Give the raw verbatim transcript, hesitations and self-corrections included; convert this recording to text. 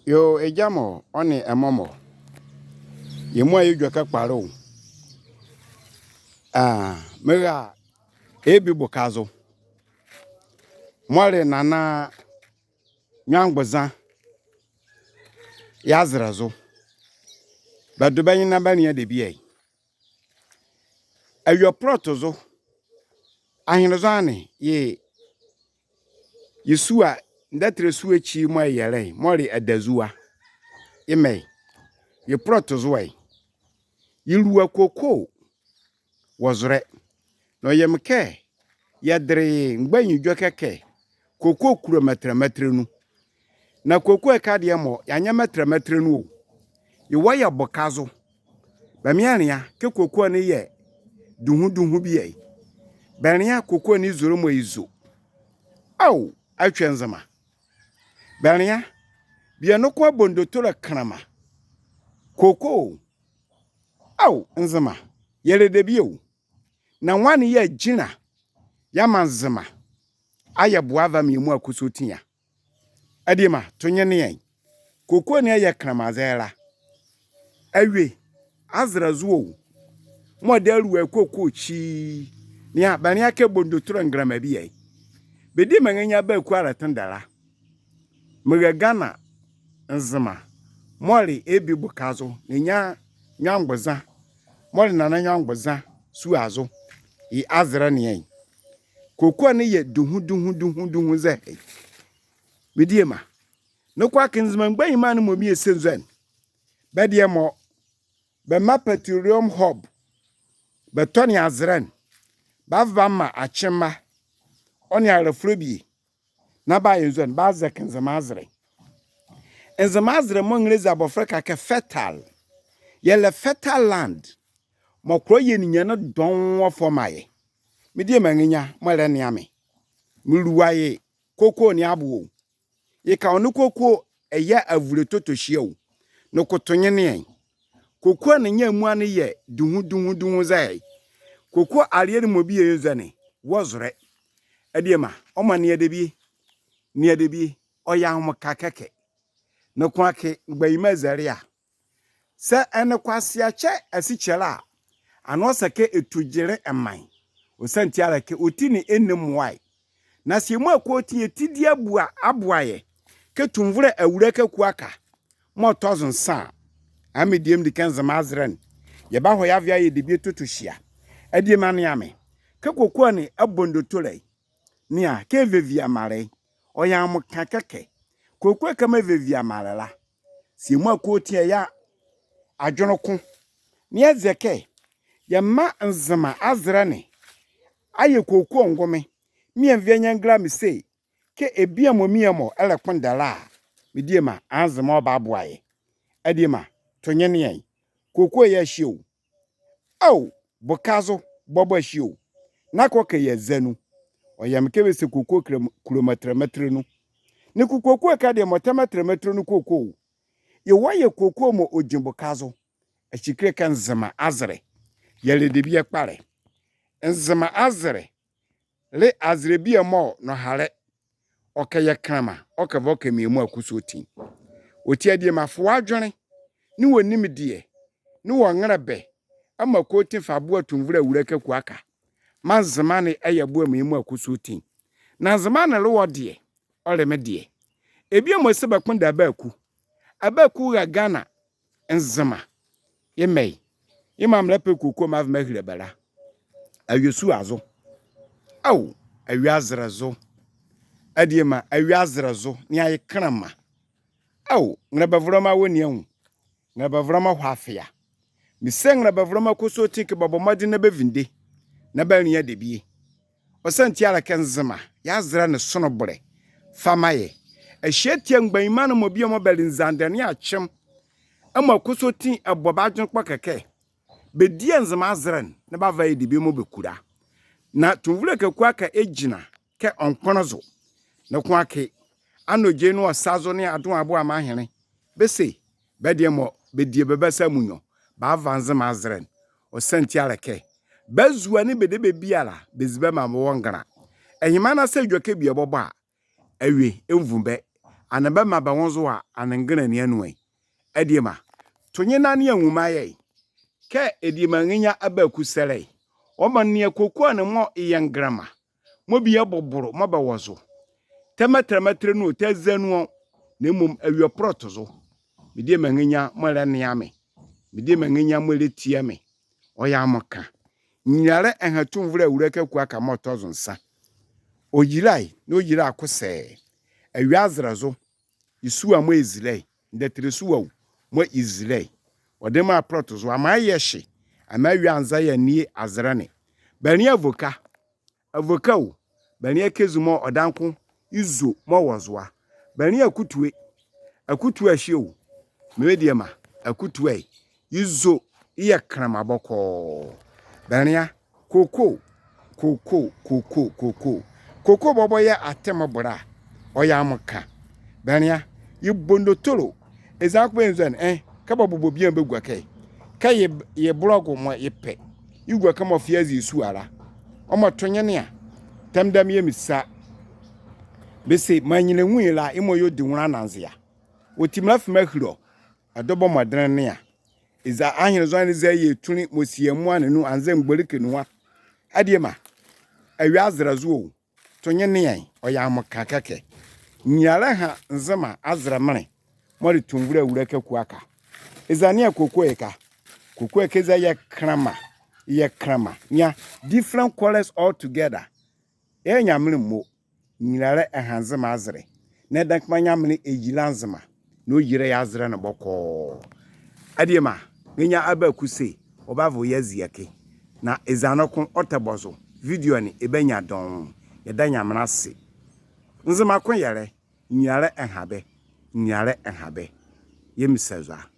Yoo, egya mɔ, ɔ nee ɛmɔ mɔ. Yɛ muala yɛ edwɛkɛ kpalɛ o. Ah, mera Ebi Bokazo. Mɔɔ le Nana Nwiangbodza ye azɛlɛ zo. Bɛdo bɛ nye na bɛnlea debie. Awie plɔto zo. Ahenle zo anee, ye, ye sua, ndɛtɛlɛ sua ekyi mɔɔ yɛlɛ, mɔɔ le Adazua. Yemɛ, ye plɔto zo ɛ. Yelua koko wɔ zolɛ. Na ɔyɛ me kɛ, yɛdele ye mgbanyinli edwɛkɛ kɛ, koko kulo mɛtɛlɛ mɛtɛlɛ nu. Na koko ɛhye deɛ mɔ, yeanyɛ mɛtɛlɛ mɛtɛlɛ nu o. Yewɔ yɛ boka zo. Bɛmaa yɛnlea kɛ koko ne yɛ duhu duhu bie. Bɛnlea koko ne zolɛ mɔɔ yezo. Ao, atwɛ Nzema. Bɛnlea, bie noko abondotolɛ kɛnlɛma. Koko o. Ao, Nzema, yɛlɛ debie o. Na nwane yɛagyinla yeamaa Nzema ayɛ boa ava mee yɛ muala kɔsɔɔti a? Adiema, to nye nea ɛ. Koko ne ɛyɛ kɛnlɛma zɛ la. Awie, azɛlɛ zo o. Mɔɔ de alua koko ekyi. Nea, bɛnlea kɛ bondotolɛ ngɛnlɛma bie. Bɛdie menrenyia bɛ akualɛ tendɛ la. Mera Ghana Nzema mɔɔ le Ebi Bokazo, Nana Nwiangbodza mɔɔ le Nana Nwiangbodza sua zo, ye azɛlɛ nea ɛ. Koko ne yɛ duhu duhu duhu duhu zɛ ɛ. Mediema, noko akee Nzema mgbanyima ne mɔ bie se nzɔne. Bɛdeɛ mɔ, bɛmaa petroleum hub, bɛtɔ ne azɛlɛ ne, bɛava bɛamaa Akyemma, ɔ nee alɛfolɛ bie. Na bɛayɛ nzɔne, bɛazɛkye Nzema azɛlɛ. Nzema azɛlɛ mɔɔ Nrelenza bɔfolɛ ka kɛ fertile. Yɛlɛ fertile land. Mɔɔ kola yɛ ninyɛne dɔɔnwo ɔfa ɔmaa yɛ. Mediema nrenyia mɔɔ ɛlɛnea me, melua ye koko ne abo o. Yeka ɔ nee koko ɛyɛ avule totohyia o. Noko to nye nea ɛ. Koko ne nyɛmua ne yɛ duhu duhu duhu zɛ ɛ. Koko aleɛ ne mɔ bie ye nzɔne, wɔ zolɛ. Adiema, ɔmaa nea debie. Nea debie, ɔyɛ ahomeka kɛkɛ. Noko akee mgbanyima azɛlɛ a. Saa ɛnle Kwasiakyɛ asikyɛlɛ a, anee ɔsɛ kɛ ɛtu gyelɛ ɛmaa ye. Ɔsiane ti a le kɛ ɔti ne ɛnle mmoa ye. Na saa yɛ muala kɔsɔɔti yɛti die aboa, aboa yɛ. Kɛ tumivolɛ Awulae Kaku Aka mɔɔ tɔ zo nsa a, a medie medi kɛ Nzema azɛlɛ ne, yɛbahɔ yɛava yɛayɛ debie totohyia. Adiema nea me, kɛ koko ne abondotolɛ ye. Nea, kɛ ɛvevi amaa le ye, ɔyɛ ahomeka kɛkɛ. Koko ɛkɛ mɔɔ ɛvevi amaa le la, saa yɛ muala kɔsɔɔti yɛyɛ adwenle ko. Na yɛzɛkye, yɛmaa Nzema azɛlɛ ne ayɛ koko ngome. Mie mvea nyɛngela me se, kɛ ɛbie mɔ mie mɔ ɛlɛkpondɛ la a, mediema, Nzema ɔbaboa yɛ. Adiema, to nye nea ɛ. Koko ɛyɛ ɛhye o. Ao, boka zo bɔbɔ ɛhye o. Na kɛ ɔka yɛ eza nu, ɔyɛ me kɛ bɛse koko kulo mɛtɛlɛ mɛtɛlɛ nu. Noko koko ɛkɛ deɛ mɔɔ tɛ mɛtɛlɛ mɛtɛlɛ nu koko o. Yewɔ yɛ koko mɔɔ ɔgyi boka zo. Ɛhye kile kɛ Nzema azɛlɛ, yɛlɛ debie kpalɛ. Nzema azɛlɛ le azɛlɛ bie mɔɔ nɔhalɛ ɔkɛyɛ kɛnlɛma, ɔkɛva ɔkɛ mee yɛ muala kɔsɔɔti. Ɔti adiema, fa wɔ adwenle, nee wɔ nimdeɛ, nee wɔ nrɛlɛbɛ, ɛmaa kɔsɔɔti fa boa tumivolɛ Awulae Kaku Aka. Maa Nzema ne ɛyɛ boɛ maa yɛ muala kɔsɔɔti. Na Nzema ne le wɔ deɛ, ɔle me deɛ. Ɛbie mɔɔ se bɛkpondɛ Abaaku, Abaaku ra Ghana Nzema. Yemɛ, yemɔ a melɛpɛ koko mɔɔ meva mehile bɛ la. Awie sua zo. Ao, awie azɛlɛ zo. Adiema, awie azɛlɛ zo, nea ye kɛnlɛma. Ao, nrɛlɛbɛvolɛma wɔ nianwu. Nrɛlɛbɛvolɛma hɔ afea. Mese nrɛlɛbɛvolɛma kɔsɔɔti kɛ bɛbɔ mɔdenle na bɛvinde, na bɛanlea debie. Ɔsiane ti a le kɛ Nzema ye azɛlɛ ne sonle bolɛ fa maa yɛ. Ɛhye ati a mgbanyima ne mɔ bie mɔɔ bɛle Nzande nee Akyem, ɛmaa kɔsɔɔti ɛbɔ bɛ adwenle kpɔkɛ kɛ bɛdie Nzema azɛlɛ ne na bɛava bɛayɛ debie mɔɔ bɛkulo a. Na tumivolɛ Kaku Aka ɛgyinla kɛ ɔnkpɔnle zo. Noko akee, anɔgye ne ɔsa zo nee adoabo a mahenle, bɛse bɛdeɛ mɔ bɛdie bɛ basa amunyɔ, bɛava Nzema azɛlɛ ne. Ɔsiane ti a le kɛ bɛ azua nee bɛ debie biala bɛzi bɛmaa bɛ wɔ ngɛnla. Ɛhye maa na saa edwɛkɛ bie bɔbɔ a, awie ɛnvu bɛ. Ɛnee bɛmaa bɛ nwo zo a, ɛnee ngɛnla ne anu ɛ. Adiema, to nye na nea nwo maa yɛ. Kɛ adiema Nhenya Abaku sɛlɛ, ɔmaa nea kokoo ne mɔɔ yɛ ngɛnlɛma, mɔɔ bie bobolo mɔɔ bɛwɔ zo. Tɛ mɛtɛlɛ mɛtɛlɛ nu ɔ, tɛ aza nu ɔ, na mmom awie plɔt zo. Mediema Nhenya mɔɔ ɛlɛnea me, mediema Nhenya mɔɔ ɛlɛtie me, ɔyɛ amɔka. Nyilalɛ ɛha Tumivolɛ Awulae Kaku Aka mɔɔ tɔ zo nsa. Ɔyila ye, na ɔyila ye kɔsɛɛ. Awie azɛlɛ zo, ye sua mɔɔ yezi la ye, ndɛtɛlɛ sua o mɔɔ yezi la ye. Ɔde maa plɔt zo, amaa yɛ ɛhye, amaa awie anza yeanie azɛlɛ ne. Bɛnlea avoka, avoka o, bɛnlea kezi mɔɔ ɔdaye nko ye zo mɔɔ wɔ zo a. Bɛnlea akutue, akutue ɛhye o, mediema, akutue ye, ye zo yeyɛ kɛnlɛma bɔkɔɔ. Bɛnlea kokoo, kokoo, kokoo, kokoo. Kokoo bɔbɔ yɛɛ atɛmɔ bo la, ɔyɛ amɔka. Bɛnlea, ye bondotolo. Eza ko bɛnzua ne, eh, kɛ bɛbobɔ biala bɛgua ɛkɛ. Kɛ ye, ye bolɔgo mɔɔ ye pɛ, yegua ɛkɛ mɔɔ fa yeazi ye sua la. Ɔmaa to nye nea, tɛmdɛm yɛɛ mesa. Bɛse, maa nyila nwu ye la, yemɔ yɛ ɔdi nwolɛ ananzea. Ɔti mela fa meahile ɔ, ɛdo bɔ mɔdenle nea. Eza ahenle zɔhane zɛhae yɛ tunli mɔɔ si yɛ amuala ne anu anzɛɛ mgbɔleke ne anu a. Adiema, awie azɛlɛ zo o. To nye nea ye, ɔyɛ amɔka kɛkɛ. Nyilalɛ ɛha Nzema azɛlɛ menle mɔɔ le Tumivolɛ Awulae Kaku Aka. Eza nea kokoo ye ɛkɛ. Kokoo ye ɛkɛ eza yɛ kɛnlɛma, yɛ kɛnlɛma. Nea, different colors all together. Ɛyɛ Nyamenle mo. Nyilalɛ ɛha Nzema azɛlɛ. Na ɛdaye kɛmɔ a Nyamenle ɛyila Nzema, na ɔyila ye azɛlɛ ne bɔkɔɔ. Adiema, Nhenya Abaku se ɔbavo ye aziaki. Na eza noko ɔtɛ bɔ zo, video ne ɛbanyia dɔɔnwo. Yɛda Nyamenle ase. Nzema koyɛlɛ, nyilalɛ ɛha bɛ, nyilalɛ ɛha bɛ. Yɛmmesia zɔ a.